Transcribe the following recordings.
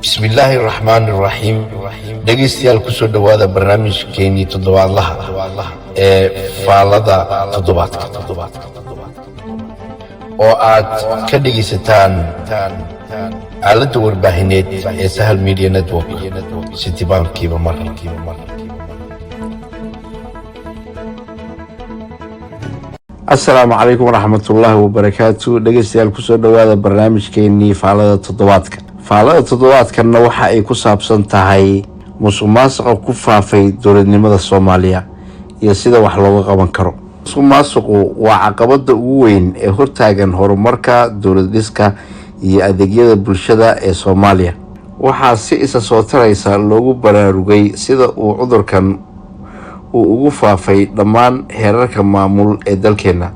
Bismillaahi raxmaani raxiim. Dhegaystayaal, kusoo dhowaada barnaamijkeenii toddobaadlaha ee Faallada Toddobaadka oo aad ka dhegaysataan aaladda warbaahineed ee Sahal Media Network sitibaankiiba mar. Asalaamu calaykum waraxmatullaahi wabarakaatu. Dhegaystayaal, kusoo dhowaada barnaamijkeenii Faallada Toddobaadka. Faallada toddobaadkanna waxa ay ku saabsan tahay musuq maasuqa ku faafay dowladnimada Soomaaliya iyo sida wax looga qaban karo. Musuq maasuqu waa caqabada ugu weyn ee hortaagan horumarka dowlad dhiska iyo adeegyada bulshada ee Soomaaliya. Waxaa si isa soo taraysa loogu baraarugay sida uu cudurkan uu ugu faafay dhammaan heerarka maamul ee dalkeena,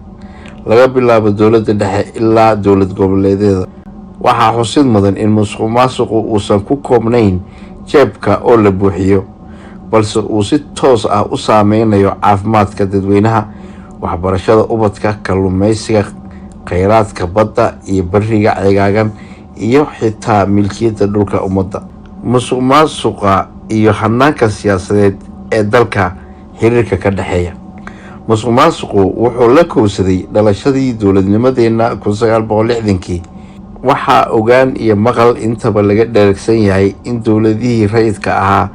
laga bilaabo dowladda dhexe ilaa dowlad goboleedyada. Waxaa xusid mudan in musuq maasuqu uusan ku koobnayn jeebka oo la buuxiyo, balse uu si toos ah u saameynayo caafimaadka dadweynaha, waxbarashada ubadka, kalluumeysiga, kheyraadka badda iyo beriga ceegaagan, iyo xitaa milkiyadda dhulka ummadda. Musuq maasuqa iyo hanaanka siyaasadeed ee dalka, xiriirka ka dhexeeya. Musuq maasuqu wuxuu la kowsaday dhalashadii dowladnimadeena 1960-kii. Waxaa ogaan iyo maqal intaba laga dheregsan yahay in dowladihii rayidka ahaa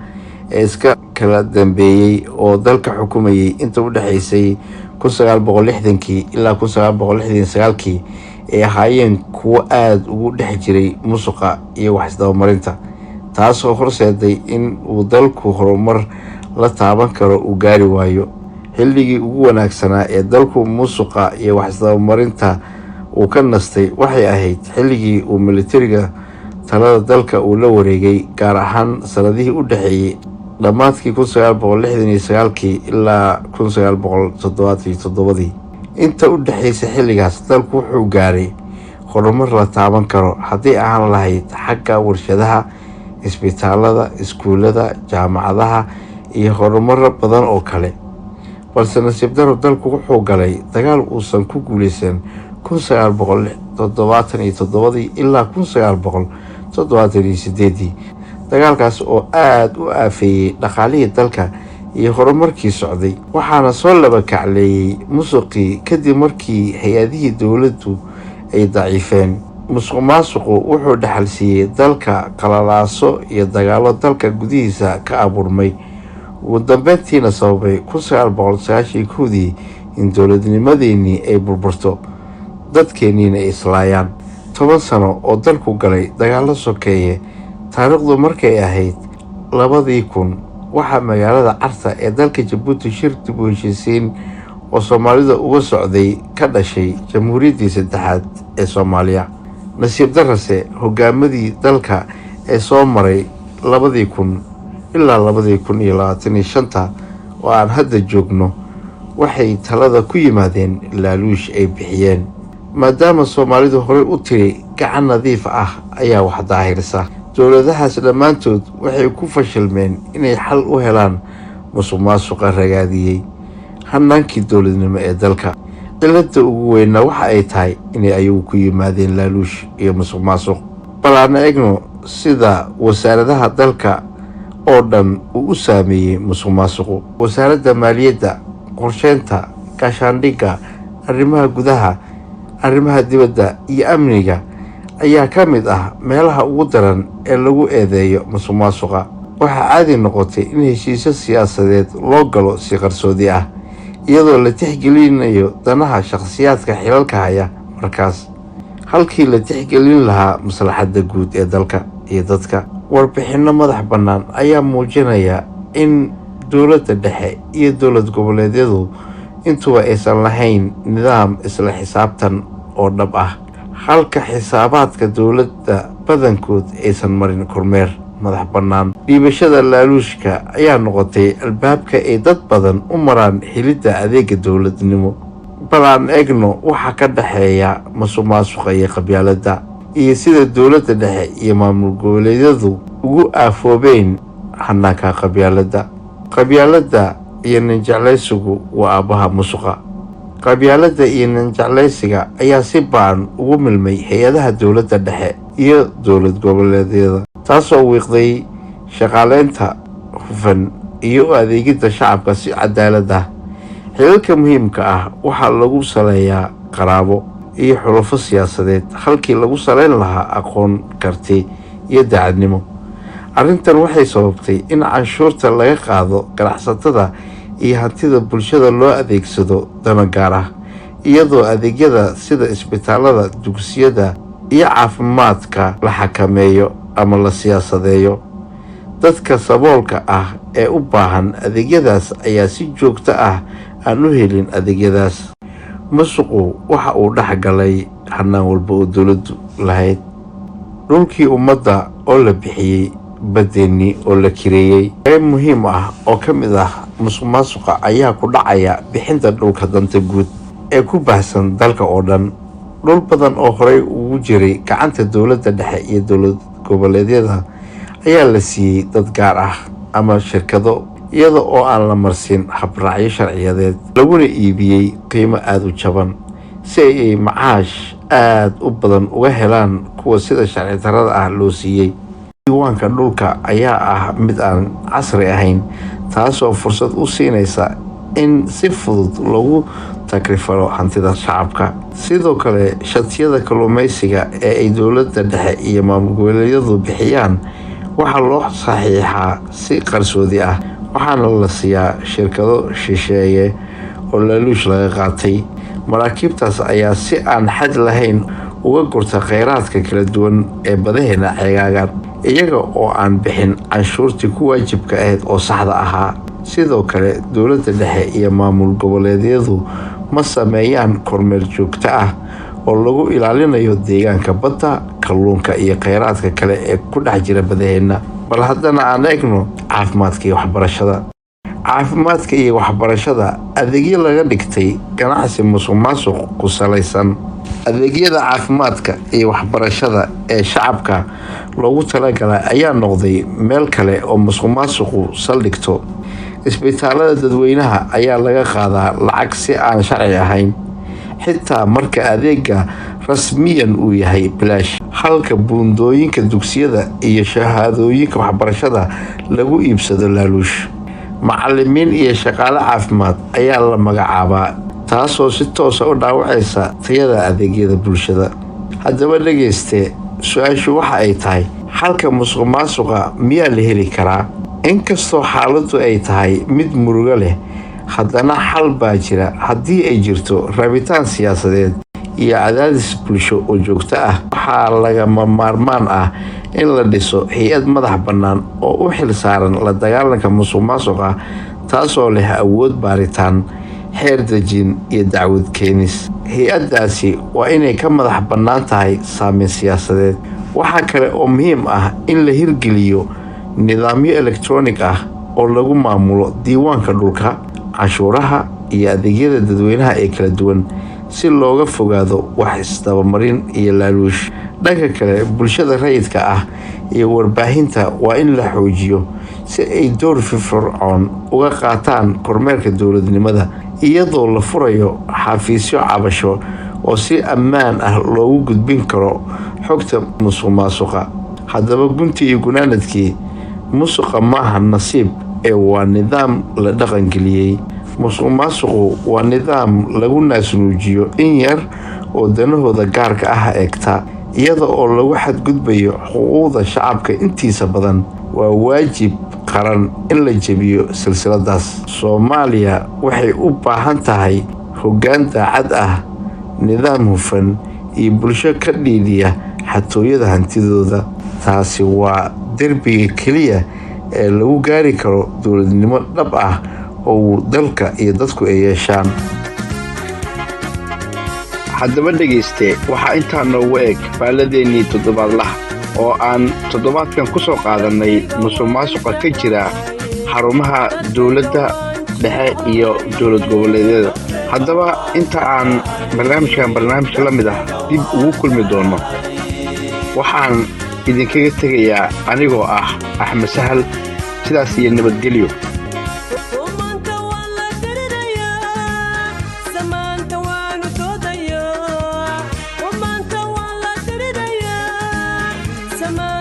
ee iska kala dambeeyey oo dalka xukumayay inta u dhexeysay 1960-kii ilaa 1969-kii ay ahaayeen kuwo aada ugu dhex jiray musuqa iyo wax isdabamarinta, taasoo horseeday in uu dalku horumar la taaban karo uu gaari waayo. Xilligii ugu wanaagsanaa ee dalku musuqa iyo wax isdabamarinta uu ka nastay waxay ahayd xilligii uu militariga talada dalka uu la wareegay, gaar ahaan sanadihii u dhexeeyey dhammaadkii 1969-kii ilaa 1977-dii. Inta u dhexeysa xilligaas, dalku wuxuu gaaray horumar la taaban karo, haddii ahaan lahayd xagga warshadaha, isbitaalada, iskuulada, jaamacadaha iyo horumaro badan oo kale. Balse nasiib daro, dalku wuxuu galay dagaal uusan ku guuleysan 1977-dii ilaa 1978-dii, dagaalkaas oo aada u aafeeyey dhaqaalihii dalka iyo horumarkii socday. Waxaana soo laba kacleeyey musuqii kadib markii hay-adihii dowladdu ay daciifeen. Musuq maasuqu wuxuu dhaxal siiyey dalka qalalaaso iyo dagaallo dalka gudihiisa ka abuurmay, ugu dambeyntiina sababay 1991-dii in dowladnimadeenii ay burburto, dadkeenniina ay islaayaan. 10 sano oo dalku galay dagaallo sokeeye. Taariikhdu markay ahayd 2000, waxaa magaalada Carta ee dalka Jabuuti shir dib u heshiisiin oo Soomaalida uga socday ka dhashay jamhuuriyaddii saddexaad ee Soomaaliya. Nasiib darase, hogaamadii dalka ee soo maray 2000 ilaa 2025-ta oo aan hadda joogno waxay talada ku yimaadeen laaluush ay bixiyeen, maadaama Soomaalidu horey u tiri "Gacan nadiif ah ayaa wax daahirsa." Dowladahaas dhammaantood waxay ku fashilmeen inay xal u helaan musuq maasuqa ragaadiyey hanaankii dowladnimo ee dalka. Cilada ugu weynna waxa ay tahay inay ayagu ku yimaadeen laaluush iyo musuq maasuq. Bal aan eegno sida wasaaradaha dalka oo dhan uu u saameeyey musuq maasuqu. Wasaaradda maaliyadda, qorsheynta, gaashaandhigga, arrimaha gudaha, arrimaha dibadda iyo amniga ayaa ka mid ah meelaha ugu daran ee lagu eedeeyo musuq maasuqa. Waxaa caadi noqotay in heshiisyo siyaasadeed loo galo si qarsoodi ah, iyadoo la tixgelinayo danaha shakhsiyaadka xilalka haya markaas, halkii la tixgelin lahaa maslaxadda guud ee dalka iyo dadka. Warbixinno madax bannaan ayaa muujinaya in dowladda dhexe iyo dowlad goboleedyadu intuba aysan lahayn nidaam isla xisaabtan oo dhab ah, halka xisaabaadka dowladda badankood aysan marin kormeer madax bannaan. Dhiibashada laaluushka ayaa noqotay albaabka ay dad badan u maraan helidda adeega dowladnimo. Bal aan eegno waxa ka dhexeeya musuq maasuqa iyo qabyaaladda, iyo sida dowladda dhexe iyo maamul goboleedyadu ugu aafoobeen hanaanka qabyaaladda. Qabyaaladda iyo ninjeclaysigu waa aabbaha musuqa. Qabyaaladda iyo ninjeclaysiga ayaa si ba'an ugu milmay hay-adaha dowladda dhexe iyo dowlad goboleedyada, taasoo wiiqday shaqaaleynta hufan iyo u adeegidda shacabka si cadaalad ah. Xilalka muhiimka ah waxaa lagu saleeyaa qaraabo iyo xulafo siyaasadeed halkii lagu saleyn lahaa aqoon, karti iyo daacadnimo. Arrintan waxay sababtay in canshuurta laga qaado ganacsatada iyo hantida bulshada loo adeegsado dano gaar ah, iyadoo adeegyada sida isbitaalada, dugsiyada iyo caafimaadka la xakameeyo ama la siyaasadeeyo. Dadka saboolka ah ee u baahan adeegyadaas ayaa si joogto ah aan u helin adeegyadaas. Musuqu waxa uu dhex galay hanaan walba oo dowladdu lahayd: dhulkii ummadda oo la bixiyey, badeennii oo la kireeyey. Qayb muhiim ah oo ka mid ah musuq maasuqa ayaa ku dhacaya bixinta dhulka danta guud ee ku baahsan dalka oo dhan. Dhul badan oo horey ugu jiray gacanta dowladda dhexe iyo dowlad goboleedyada ayaa la siiyey dad gaar ah ama shirkado, iyada oo aan la marsiin habraacyo sharciyadeed, laguna iibiyey qiimo aada u jaban si ay macaash aada u badan uga helaan kuwa sida sharci darrada ah loo siiyey. Diiwaanka dhulka ayaa ah mid aan casri ahayn, taasoo fursad u siinaysa in si fudud loogu takrifalo hantida shacabka. Sidoo kale, shatiyada kalluumeysiga ee ay dowladda dhexe iyo maamul goboleedyadu bixiyaan waxaa loo saxiixaa si qarsoodi ah, waxaana la siiyaa shirkado shisheeye oo laaluush laga qaatay. Maraakiibtaas ayaa si aan xad lahayn uga gurta kheyraadka kala duwan ee badaheena ceegaagan, iyaga oo aan bixin canshuurtii ku waajibka ahayd oo saxda ahaa. Sidoo kale, dowladda dhexe iyo maamul goboleedyadu ma sameeyaan kormeer joogto ah oo lagu ilaalinayo deegaanka badda, kalluunka iyo kheyraadka kale ee ku dhex jira badaheenna. Bal haddana aan eegno caafimaadka iyo waxbarashada. Caafimaadka iyo waxbarashada, adeegyo laga dhigtay ganacsi musuq maasuq ku salaysan. Adeegyada caafimaadka iyo waxbarashada ee shacabka loogu talagalay ayaa noqday meel kale oo musuq maasuqu saldhigto. Isbitaalada dadweynaha ayaa laga qaadaa lacag si aan sharci ahayn, xitaa marka adeega rasmiyan uu yahay bilaash, halka buundooyinka dugsiyada iyo shahaadooyinka waxbarashada lagu iibsado laaluush. Macalimiin iyo shaqaale caafimaad ayaa la magacaabaa, taasoo si toosa u dhaawacaysa tayada adeegyada bulshada. Haddaba dhegayste, su-aashu waxa ay tahay: xalka musuq maasuqa miyaa la heli karaa? Inkastoo xaaladdu ay tahay mid murugo leh, haddana xal baa jira haddii ay jirto rabitaan siyaasadeed iyo cadaadis bulsho oo joogto ah. Waxaa lagama maarmaan ah in la dhiso hay-ad madax bannaan oo u xil saaran la dagaalanka musuq maasuqa, taasoo leh awood baaritaan, xeer dejin iyo dacwad keenis. Hay-addaasi waa inay ka madax bannaan tahay saameyn siyaasadeed. Waxaa kale oo muhiim ah in la hirgeliyo nidaamyo elektroonig ah oo lagu maamulo diiwaanka dhulka, canshuuraha iyo adeegyada dadweynaha ee kala duwan, si looga fogaado wax isdabamarin iyo laaluush. Dhanka kale, bulshada rayidka ah iyo warbaahinta waa in la xoojiyo si ay door firfircoon uga qaataan kormeerka dowladnimada, iyadoo la furayo xafiisyo cabasho oo si ammaan ah loogu gudbin karo xogta musuq maasuqa. Haddaba, guntii iyo gunaanadkii, musuqa maaha nasiib ee waa nidaam la dhaqangeliyey. Musuq maasuqu waa nidaam lagu naasnuujiyo in yar oo danahooda gaarka ah eegta, iyada oo lagu xadgudbayo xuquuqda shacabka intiisa badan. Waa waajib qaran in la jebiyo silsiladaas. Soomaaliya waxay u baahan tahay hoggaan daacad ah, nidaam hufan iyo bulsho ka dhiidhiya xatooyada hantidooda. Taasi waa derbiga keliya ee lagu gaari karo dowladnimo dhab ah oo uu dalka iyo dadku ay yeeshaan. Haddaba dhegayste, waxaa intaa noogu eg faalladeennii toddobaadlaha oo aan toddobaadkan ku soo qaadannay musuq maasuqa ka jira xarumaha dowladda dhexe iyo dowlad goboleedyada. Haddaba, inta aan barnaamijkan barnaamij la mid ah dib ugu kulmi doonno, waxaan idinkaga tegayaa anigoo ah Axmed Sahal, sidaas iyo nabadgelyo. Umanka waa la dirirayaa, samaanta. Dhammaan.